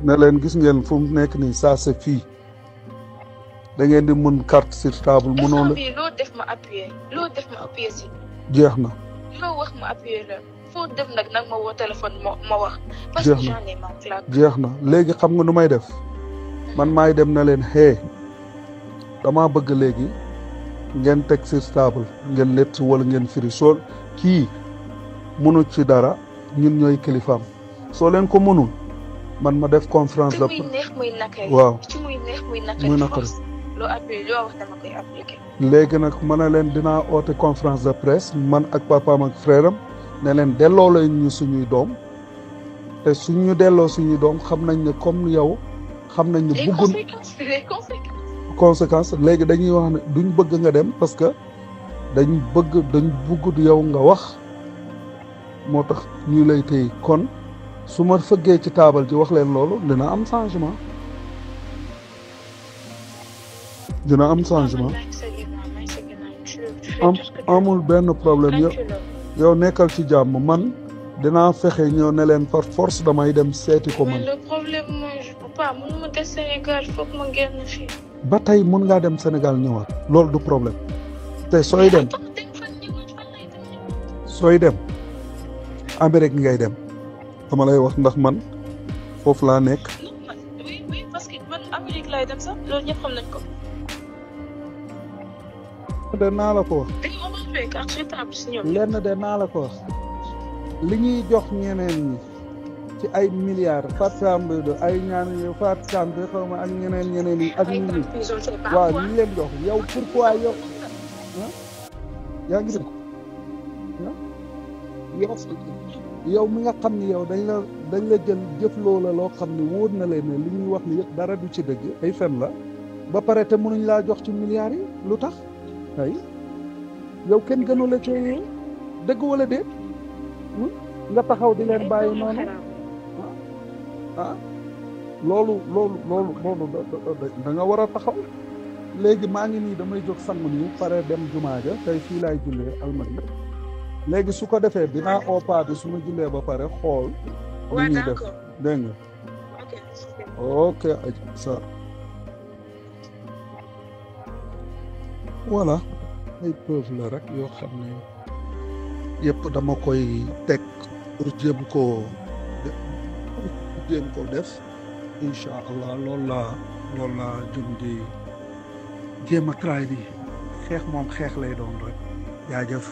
ne leen gis ngeen fu mu nekk nii ça c'est fii da ngeen di mën carte sur table mënoo la loo def ma appuyer si jeex na loo wax ma appuyer la foo def nag ma woo téléphone ma wax parce jeex que na j'en ai marre claque jeex na léegi xam nga nu may def man maay dem na leen xee dama bëgg léegi ngeen teg sur table ngeen lett wala ngeen firi soo kii mënu ci dara ñun ñooy kilifaam soo leen ko mënul man ma def conférence te muy neex muy nakari waaw ci muy neex muy muy nakari naqari loo appuyer loo wax dama koy appliquer léegi nag ma ne leen dinaa oote conférence de presse man ak papaam ak frère am ne leen delloo leen ñu suñuy doom te suñu delloo suñuy doom xam nañ ne comme yow xam nañ ne les bëggun conséquences léegi dañuy wax ne duñ bëgg nga dem parce que dañ bëgg yow nga wax moo tax ñu lay téye kon su ma fëggee ci taabal ji wax leen loolu dina am changement amul benn problème yow nekkal ci jàmm man dinaa fexe ñëw ne leen par force damay dem seeti ko man. le problème mooy je peux pas mënuma des Sénégal foog ma génn fii. ba tey mën ngaa dem Sénégal ñëwaat loolu du problème te sooy dem Amérique ngay dem dama lay wax ndax man foofu laa nekk. oui parce que man Amérique laay dem sax loolu ñëpp xam nañ ko. de naa la ko wax. lenn de naa la ko wax. li ñuy jox ñeneen ñi ci ay milliards Fatou Samb ay ñaan Fatou Samb xaw ma ak ñeneen yi ak ñun ñi waaw ñu leen jox yow pourquoi yow yaa ngi dégg yow mi nga xam ni yow dañ la jël jëf loola loo xam ne wóor na leen ne li ñuy wax ni yëpp dara du ci dëgg ay fen la ba pare te mënuñ laa jox ci milliards yi lu tax ay yow kenn gënu la cooyee dëgg wala déet nga taxaw di leen bàyyi noonu loolu da nga war a taxaw léegi maa ngi nii damay jóg sangu nii pare dem jumaa ja tey fii laay jullee almadi léegi su ko defee dinaa oppa bi su ma jullee ba pare xool li ñuy def dégg nga ok ça voilà ay preuve la rek yoo xam ne yëpp dama koy teg pour jéem koo def incha allah loolu laa jëm di jéem a try bi xeex moom xeex lay doon rek jaajëf